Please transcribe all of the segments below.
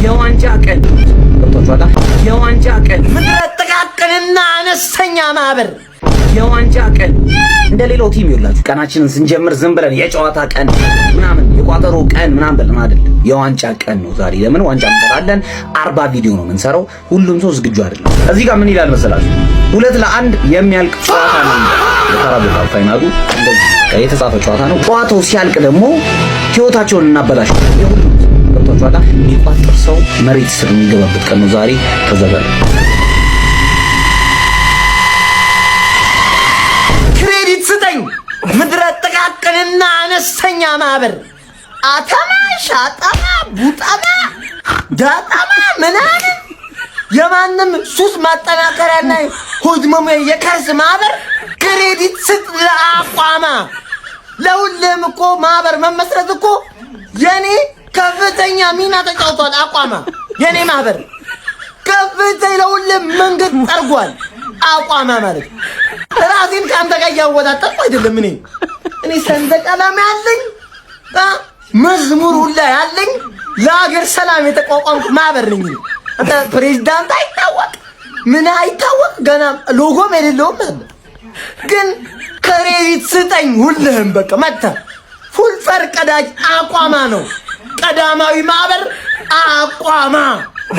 የዋንጫ ቀን ገብቷችኋል? የዋንጫ ቀን። ምድረ ጥቃቅንና አነስተኛ ማህበር። የዋንጫ ቀን። እንደ ሌላው team ይኸውላችሁ ቀናችንን ስንጀምር ዝም ብለን የጨዋታ ቀን ምናምን የቋጠሮ ቀን ምናምን ብለን አይደለም። የዋንጫ ቀን ነው ዛሬ። ለምን ዋንጫ እንበላለን? 40 ቪዲዮ ነው የምንሰራው። ሁሉም ሰው ዝግጁ አይደለም። እዚህ ጋር ምን ይላል መሰላችሁ? 2-1 የሚያልቅ ጨዋታ ነው። የካራባኦ cup final ኡ እንደዚህ በቃ የተጻፈ ጨዋታ ነው። ጨዋታው ሲያልቅ ደግሞ ህይወታቸውን እናበላሽ። የሁሉም ሰው ገብቷችኋል? የሚቋጥር ሰው መሬት ስር የሚገባበት ቀን ነው ዛሬ። ተዘጋጁ። Credit ስጠኝ። ምድረ ጥቃቅንና አነስተኛ ማህበር፣ አተማ፣ ሻጠማ፣ ቡጠማ፣ ዳጠማ ምናምን የማንም ሱስ ማጠናከሪያና ሆድ መሙያ የከርስ ማህበር credit ስጥ ለአቋማ። ለሁሉም እኮ ማህበር መመስረት እኮ የኔ ከፍተኛ ሚና ተጫውቷል። አቋማ የኔ ማህበር ከፍተኛ ለሁሉም መንገድ ጠርጓል። አቋማ ማለት ራሴን ከአንተ ጋር እያወዳጠርኩ አይደለም። እኔ ሰንደቅ ዓላማ ያለኝ፣ መዝሙር ሁላ ያለኝ፣ ለሀገር ሰላም የተቋቋምኩ ማህበር ነኝ። አንተ ፕሬዚዳንት አይታወቅ ምን አይታወቅ ገና ሎጎም የሌለውም አለ። ግን credit ስጠኝ ሁልህም በቃ መጥተህ full ፈር ቀዳጅ አቋማ ነው። ቀዳማዊ ማህበር አቋማ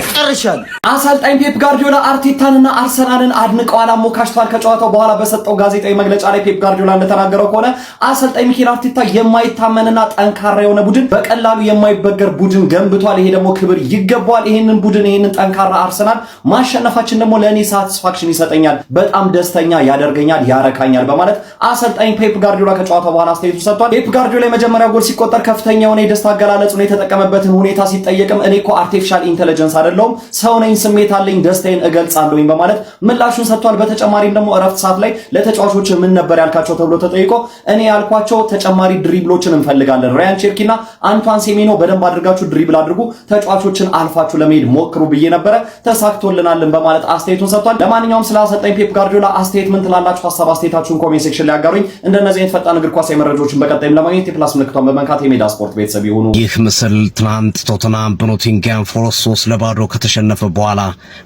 ጨርሻለሁ። አሰልጣኝ ፔፕ ጋርዲዮላ አርቴታንና አርሰናልን አድንቀዋል፣ አሞካሽተዋል። ከጨዋታው በኋላ በሰጠው ጋዜጣዊ መግለጫ ላይ ፔፕ ጋርዲዮላ እንደተናገረው ከሆነ አሰልጣኝ ሚኬል አርቴታ የማይታመንና ጠንካራ የሆነ ቡድን፣ በቀላሉ የማይበገር ቡድን ገንብቷል። ይሄ ደግሞ ክብር ይገባዋል። ይሄንን ቡድን፣ ይሄንን ጠንካራ አርሰናል ማሸነፋችን ደግሞ ለእኔ satisfaction ይሰጠኛል፣ በጣም ደስተኛ ያደርገኛል፣ ያረካኛል በማለት አሰልጣኝ ፔፕ ጋርዲዮላ ከጨዋታው በኋላ አስተያየቱ ሰጥቷል። ፔፕ ጋርዲዮላ የመጀመሪያ ጎል ሲቆጠር ከፍተኛ የሆነ የደስታ አገላለጹን የተጠቀመበትን ሁኔታ ሲጠየቅም እኔ እኮ artificial intelligence አይደለሁም፣ ሰው ነኝ፣ ስሜት አለኝ፣ ደስታዬን እገልጻለሁኝ በማለት ምላሹን ሰጥቷል። በተጨማሪም ደግሞ እረፍት ሰዓት ላይ ለተጫዋቾች ምን ነበር ያልካቸው ተብሎ ተጠይቆ እኔ ያልኳቸው ተጨማሪ dribble ኦችን እንፈልጋለን፣ ራያን ቼርኪና አንቷን ሴሜኖ በደንብ አድርጋችሁ dribble አድርጉ፣ ተጫዋቾችን አልፋችሁ ለመሄድ ሞክሩ ብዬ ነበረ፣ ተሳክቶልናልን በማለት አስተያየቱን ሰጥቷል። ለማንኛውም ስለ አሰልጣኝ ፔፕ ጋርዲዮላ አስተያየት ምን ትላላችሁ? ሀሳብ አስተያየታችሁን comment section ላይ አጋሩኝ። እንደነዚህ አይነት ፈጣን እግር ኳሳዊ መረጃዎችን በቀጣይም ለማግኘት የ plus ምልክቷን በመንካት የሜዳ ስፖርት ቤተሰብ ይሁኑ። ይህ ምስል ትናንት ቶተንሃም በኖቲንግሃም ፎረስት 3-0 ከተሸነፈ በኋላ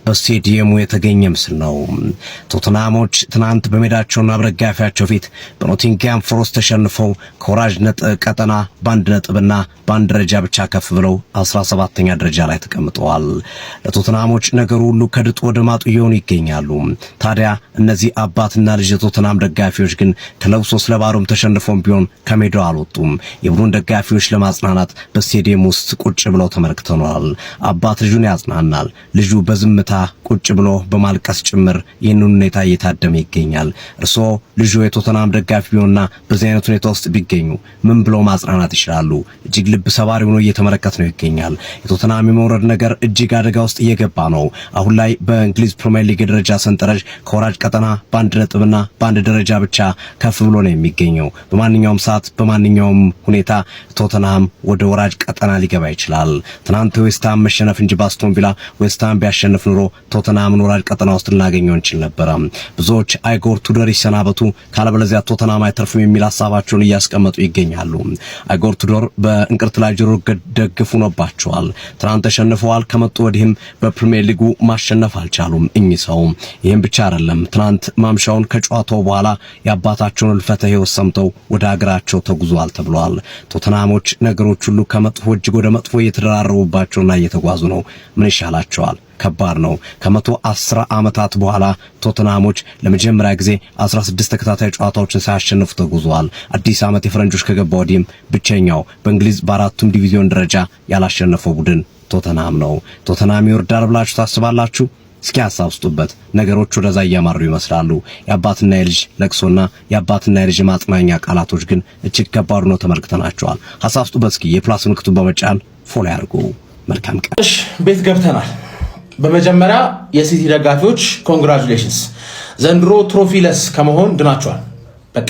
በስቴዲየሙ የተገኘ ምስል ነው። ቶተንሃሞች ትናንት በሜዳቸውና በደጋፊያቸው ፊት በኖቲንግሃም ፎረስት ተሸንፈው ከወራጅ ቀጠና በአንድ ነጥብና በአንድ ደረጃ ብቻ ከፍ ብለው 17ኛ ደረጃ ላይ ተቀምጠዋል። ለቶተንሃሞች ነገሩ ሁሉ ከድጡ ወደ ማጡ እየሆኑ ይገኛሉ። ታዲያ እነዚህ አባትና ልጅ የቶተንሃም ደጋፊዎች ግን ክለቡ 3-0ም ተሸንፎም ቢሆን ከሜዳው አልወጡም። የቡድን ደጋፊዎች ለማጽናናት በስቴዲየም ውስጥ ቁጭ ብለው ተመልክተናል። አባት ልጁን ያጽናናል። ልጁ በዝምታ ቁጭ ብሎ በማልቀስ ጭምር ይህንን ሁኔታ እየታደመ ይገኛል። እርስዎ ልጁ የቶተንሃም ደጋፊ ቢሆንና በዚህ አይነት ሁኔታ ውስጥ ቢገኙ ምን ብሎ ማጽናናት ይችላሉ? እጅግ ልብ ሰባሪ ሆኖ እየተመለከት ነው ይገኛል። የቶተንሃም የመውረድ ነገር እጅግ አደጋ ውስጥ እየገባ ነው። አሁን ላይ በእንግሊዝ ፕሪሚየር ሊግ የደረጃ ሰንጠረዥ ከወራጅ ቀጠና በአንድ ነጥብና በአንድ ደረጃ ብቻ ከፍ ብሎ ነው የሚገኘው። በማንኛውም ሰዓት በማንኛውም ሁኔታ ቶተንሃም ወደ ወራጅ ቀጠና ሊገባ ይችላል። ትናንት ዌስትሃም መሸነፍ እንጂ በአስቶን ቪላ ዌስትሃም ቢያሸንፍ ኑሮ ቶተንሃምን ወራጅ ቀጠና ውስጥ ልናገኘው እንችል ነበረ። ብዙዎች አይጎር ቱዶር ይሰናበቱ፣ ካለበለዚያ ቶተንሃም አይተርፍም የሚል ሀሳባቸውን እያስቀመጡ ይገኛሉ። አይጎር ቱዶር በእንቅርት ላይ ጆሮ ደግፍ ሆኖባቸዋል። ትናንት ተሸንፈዋል። ከመጡ ወዲህም በፕሪሚየር ሊጉ ማሸነፍ አልቻሉም እኚህ ሰው። ይህም ብቻ አይደለም። ትናንት ማምሻውን ከጨዋታው በኋላ የአባታቸውን ህልፈተ ሕይወት ሰምተው ወደ ሀገራቸው ተጉዟል ተብሏል። ቶተንሃሞች ነገሮች ሁሉ ከመጥፎ እጅግ ወደ መጥፎ እየተደራረቡባቸውና እየተጓዙ ነው። ምን ይሻላቸዋል? ከባድ ነው። ከ110 ዓመታት በኋላ ቶተንሃሞች ለመጀመሪያ ጊዜ 16 ተከታታይ ጨዋታዎችን ሳያሸንፉ ተጉዘዋል። አዲስ ዓመት የፈረንጆች ከገባ ወዲህም ብቸኛው በእንግሊዝ በአራቱም ዲቪዚዮን ደረጃ ያላሸነፈው ቡድን ቶተንሃም ነው። ቶተንሃም ይወርዳል ብላችሁ ታስባላችሁ? እስኪ ሀሳብ ስጡበት። ነገሮች ወደዛ እያማሩ ይመስላሉ። የአባትና የልጅ ለቅሶና የአባትና የልጅ ማጽናኛ ቃላቶች ግን እጅግ ከባድ ነው፣ ተመልክተናቸዋል። ሀሳብ ስጡበት። እስኪ የ plus ምልክቱን በመጫን follow ያድርጉ። መልካም ቀን። እሺ ቤት ገብተናል። በመጀመሪያ የሲቲ ደጋፊዎች congratulations፣ ዘንድሮ trophyless ከመሆን ድናቸዋል። በቃ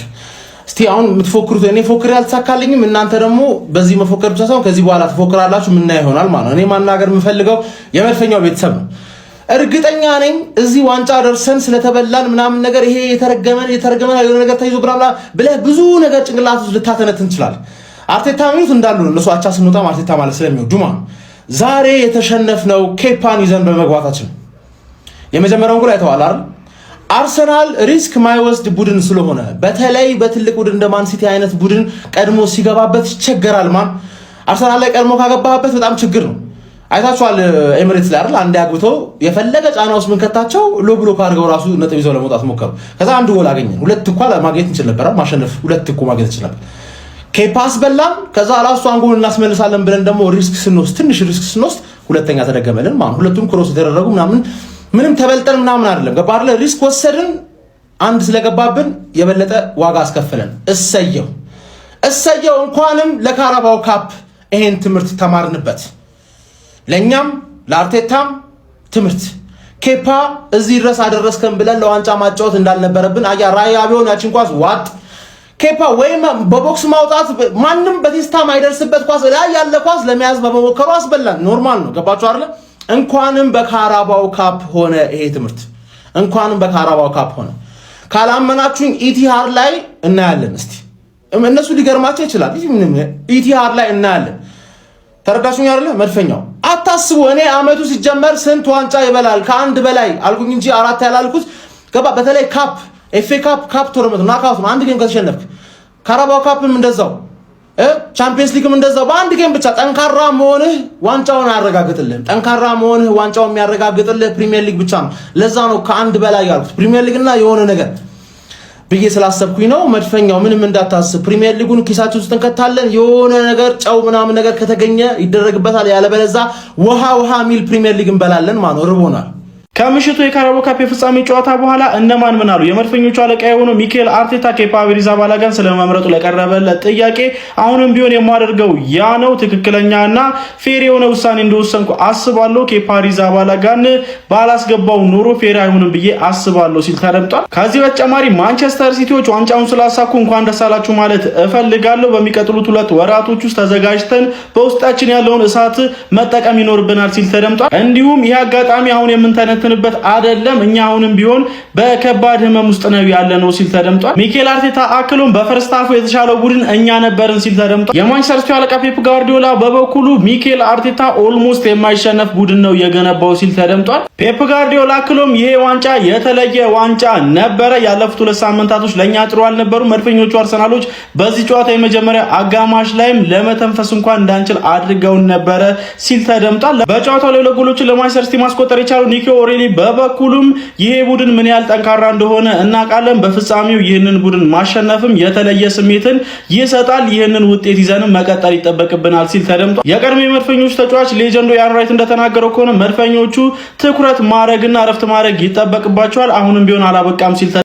እስቲ አሁን የምትፎክሩት እኔ ፎክሬ አልተሳካልኝም። እናንተ ደግሞ በዚህ መፎከር ብቻ ሳይሆን ከዚህ በኋላ ትፎክራላችሁ፣ ምናየው ይሆናል ማለት ነው። እኔ ማናገር የምፈልገው የመድፈኛው ቤተሰብ ነው። እርግጠኛ ነኝ እዚህ ዋንጫ ደርሰን ስለተበላን ምናምን ነገር ይሄ የተረገመን የተረገመን የሆነ ነገር ተይዞ ብላ ብለህ ብዙ ነገር ጭንቅላት ውስጥ ልታተነትን ትችላለህ። አርቴታ የሚሉት እንዳሉ ነው። እነሱ አቻ ስንወጣም አርቴታ ማለት ስለሚወዱ ማለት ነው። ዛሬ የተሸነፍነው ኬፓን ይዘን በመግባታችን። የመጀመሪያውን ጎል አይተዋል አይደል? አርሰናል risk ማይወስድ ቡድን ስለሆነ፣ በተለይ በትልቅ ቡድን እንደ ማን ሲቲ አይነት ቡድን ቀድሞ ሲገባበት ይቸገራል። ማን አርሰናል ላይ ቀድሞ ካገባበት በጣም ችግር ነው። አይታችኋል ኤሚሬትስ ላይ አይደል? አንድ አግብቶ የፈለገ ጫና ውስጥ ብንከታቸው low block አድርገው ራሱ ነጥብ ይዘው ለመውጣት ሞከሩ። ከዛ አንድ ጎል አገኘን። ሁለት እኮ ማግኘት እንችል ነበር፣ ማሸነፍ ሁለት እኮ ማግኘት እንችል ነበር። ኬፓስ በላን። ከዛ ራሱ ጎል እናስመልሳለን ብለን ደግሞ risk ስንወስድ፣ ትንሽ risk ስንወስድ ሁለተኛ ተደገመልን ማለት። ሁለቱም cross የተደረጉ ምናምን፣ ምንም ተበልጠን ምናምን አይደለም። ገባ አይደለ? Risk ወሰድን። አንድ ስለገባብን የበለጠ ዋጋ አስከፈለን። እሰየው እሰየው። እንኳንም ለካራባው ካፕ ይሄን ትምህርት ተማርንበት። ለእኛም ለአርቴታም ትምህርት። ኬፓ እዚህ ድረስ አደረስከን ብለን ለዋንጫ ማጫወት እንዳልነበረብን። አያ ራያ ቢሆን ያችን ኳስ ዋጥ ኬፓ ወይም በ box ማውጣት፣ ማንም በቴስታ ማይደርስበት ኳስ ላይ ያለ ኳስ ለመያዝ በመሞከሩ አስበላን። Normal ነው። ገባችሁ አይደለ? እንኳንም በካራባው ካፕ ሆነ ይሄ ትምህርት፣ እንኳንም በካራባው ካፕ ሆነ። ካላመናችሁኝ ኢቲሃድ ላይ እናያለን። እስቲ እነሱ ሊገርማቸው ይችላል። ኢቲሃድ ላይ እናያለን። ተረዳችሁኝ አይደለ? መድፈኛው አታስቡ። እኔ አመቱ ሲጀመር ስንት ዋንጫ ይበላል ከአንድ በላይ አልኩኝ እንጂ አራት ያላልኩት ገባ። በተለይ cup፣ FA Cup፣ cup tournament knockout ነው። አንድ game ከተሸነፍክ፣ ካራባው ካፕም እንደዛው፣ ቻምፒየንስ ሊግም እንደዛው፣ በአንድ game ብቻ ጠንካራ መሆንህ ዋንጫውን አያረጋግጥልህም። ጠንካራ መሆንህ ዋንጫውን የሚያረጋግጥልህ ፕሪሚየር ሊግ ብቻ ነው። ለዛ ነው ከአንድ በላይ ያልኩት፣ ፕሪሚየር ሊግ እና የሆነ ነገር ብዬ ስላሰብኩኝ ነው። መድፈኛው ምንም እንዳታስብ፣ ፕሪሚየር ሊጉን ኪሳችን ውስጥ እንከታለን። የሆነ ነገር ጨው ምናምን ነገር ከተገኘ ይደረግበታል። ያለበለዛ ውሃ ውሃ የሚል ፕሪሚየር ሊግ እንበላለን ማለት ነው። ርቦናል። ከምሽቱ የካራባኦ ካፕ የፍጻሜ ጨዋታ በኋላ እነማን ምን አሉ? የመድፈኞቹ አለቃ የሆነው ሚኬል አርቴታ ኬፓ አሪዛባላጋን ስለመምረጡ ለቀረበለት ጥያቄ አሁንም ቢሆን የማደርገው ያ ነው፣ ትክክለኛና fair የሆነ ውሳኔ እንደወሰንኩ አስባለሁ። ኬፓ አሪዛባላጋን ባላስገባው ኖሮ fair አይሆንም ብዬ አስባለሁ ሲል ተደምጧል። ከዚህ በተጨማሪ ማንቸስተር ሲቲዎች ዋንጫውን ስላሳኩ እንኳን ደስ አላችሁ ማለት እፈልጋለሁ። በሚቀጥሉት 2 ወራቶች ውስጥ ተዘጋጅተን በውስጣችን ያለውን እሳት መጠቀም ይኖርብናል ሲል ተደምጧል። እንዲሁም ይህ አጋጣሚ አሁን የምንተነትንበት አይደለም፣ እኛ አሁንም ቢሆን በከባድ ህመም ውስጥ ነው ያለነው ሲል ተደምጧል። ሚኬል አርቴታ አክሎም በ first half ኡ የተሻለው ቡድን እኛ ነበርን ሲል ተደምጧል። የማንቸስተር ሲቲ አለቃ ፔፕ ጋርዲዮላ በበኩሉ ሚኬል አርቴታ almost የማይሸነፍ ቡድን ነው የገነባው ሲል ተደምጧል። ፔፕ ጋርዲዮላ አክሎም ይሄ ዋንጫ የተለየ ዋንጫ ነበረ። ያለፉት 2 ሳምንታቶች ለእኛ ጥሩ አልነበሩ። መድፈኞቹ አርሰናሎች በዚህ ጨዋታ የመጀመሪያ አጋማሽ ላይም ለመተንፈስ እንኳን እንዳንችል አድርገውን ነበረ ሲል ተደምጧል። በጨዋታው ላይ ሁለት ጎሎችን ለማንቸስተር ሲቲ ማስቆጠር የቻለው ኒኮ ኦሬሊ በበኩሉም ይሄ ቡድን ምን ያህል ጠንካራ እንደሆነ እናውቃለን። በፍጻሜው ይህንን ቡድን ማሸነፍም የተለየ ስሜትን ይሰጣል። ይህንን ውጤት ይዘንም መቀጠል ይጠበቅብናል ሲል ተደምጧል። የቀድሞ የመድፈኞቹ ተጫዋች legend ኡ ያን ራይት እንደተናገረው ከሆነ መድፈኞቹ ትኩረት ማድረግና እረፍት ማድረግ ይጠበቅባቸዋል። አሁንም ቢሆን አላበቃም ሲል